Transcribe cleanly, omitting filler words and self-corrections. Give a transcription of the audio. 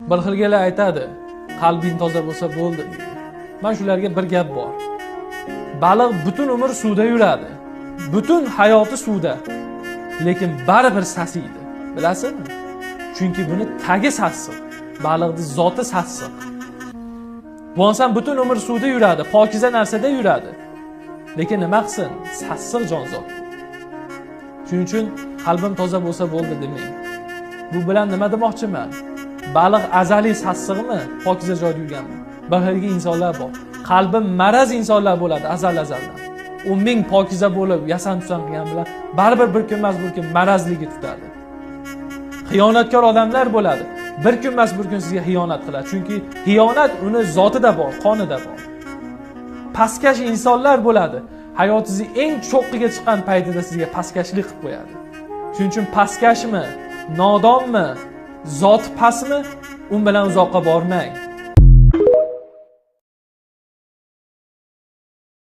Bir xilgalar aytadi, qalbing toza bo'lsa bo'ldi deydi. Man shularga bir gap bor. Baliq butun umr suvda yuradi. Butun hayoti suvda. Lekin baribir sasiydi. Bilasizmi? Chunki buni tagi sassiq. Baliqning zoti sassiq. Bu inson butun umr suvda yuradi, pokiza narsada yuradi. Lekin nima qilsin? Sassiq jonzot. Shuning uchun qalbim toza bo'lsa bo'ldi demang. Bu bilan nima demoqchiman? Baliq azaliy sassiqmi? Pokiza joyda yurganmi? Bir xilgi insonlar bor. Qalbi maraz insonlar bo'ladi azal azaldan. U ming pokiza bo'lib, yasan tusan qilgan bilan baribir bir kun emas bir kun marazligi tutadi. Xiyonatkor odamlar bo'ladi. Bir kun emas bir kun sizga xiyonat qiladi. Chunki xiyonat uni zotida bor, qonida bor. Pastkash insonlar bo'ladi. Hayotingizni eng cho'qqiga chiqqan paytida sizga pastkashlik qilib qo'yadi. Shuning uchun pastkashmi, nodonmi, zoti pastmi, u bilan uzoqqa bormang.